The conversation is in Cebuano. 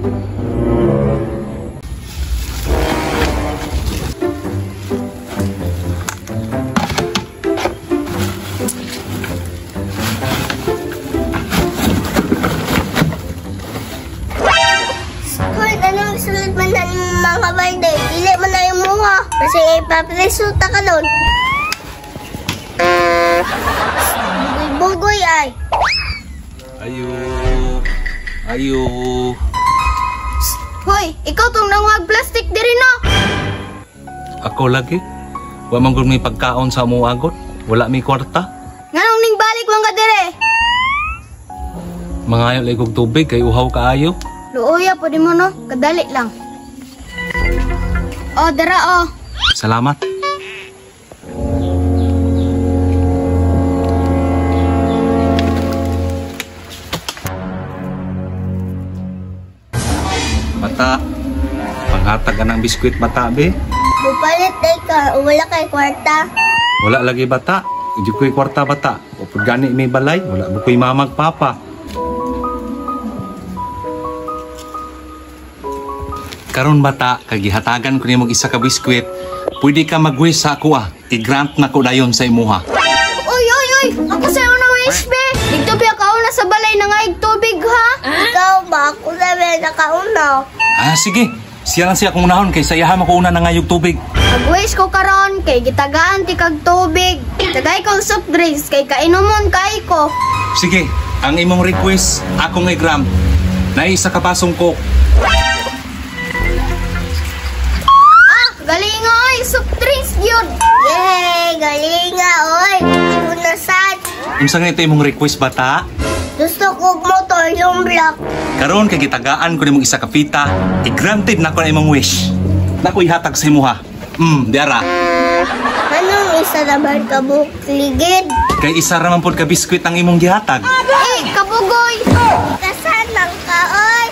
Hoy, anong sulit man na yung mga balde? Dili man na yung muha. Kasi ipapresuta ka doon. Bugoy-bugoy ay. Ayo. Ayo. Hoy, ikaw tong nangwag plastic diri no. Ako lagi. Wa man gud may pagkaon sa amuagot. Wala mi kwarta. Nganong ning balik man ka dire? Mangayo lagi kog tubig kay uhaw kaayo. Luoya pwede mo no, kadali lang. Oh, dara oh. Salamat. Bata, panghatag ka ng biskwit bata be. Mupalit day ka, wala kay kwarta. Wala lagi bata. Di ko'y kwarta bata. Upod gani may balay, wala mo ko'y mamag papa. Karon bata, kagihatagan ko nimo isa ka biskwit, pwede ka mag-wish sa ako ah. I-grant na ko dayon sa imuha. Oy, oy, oy! Ako sa'yo na wish, be! Dito pa kauna sa balay na ngaig tubig, ha? Ikaw ba? Ako na may nakauna. Ah, sige. Siya lang siya kung unahon kay sa iyaha makuuna na ngayog tubig. Mag-wish ko karon kay gitagaan ti kag tubig. Tagay kong soft drinks kay kainumon kay ko. Sige, ang imong request, akong i-grant. Naisa ka basong coke. Ah, galinga oy, soft drinks yun. Yay! Galinga, oy! Ako na sad. Unsa nga ito imong request bata? Gusto ko motor yung black. Karon kay gitagaan ko nimong isa ka pita, i-granted na ko na imong wish. Nako ihatag sa imuha. Diara. Anong isa naman ka ligid? Kay isa ra man pud ka biskwit ang imong gihatag. Eh, kabugoy. Kasan lang ka, oy!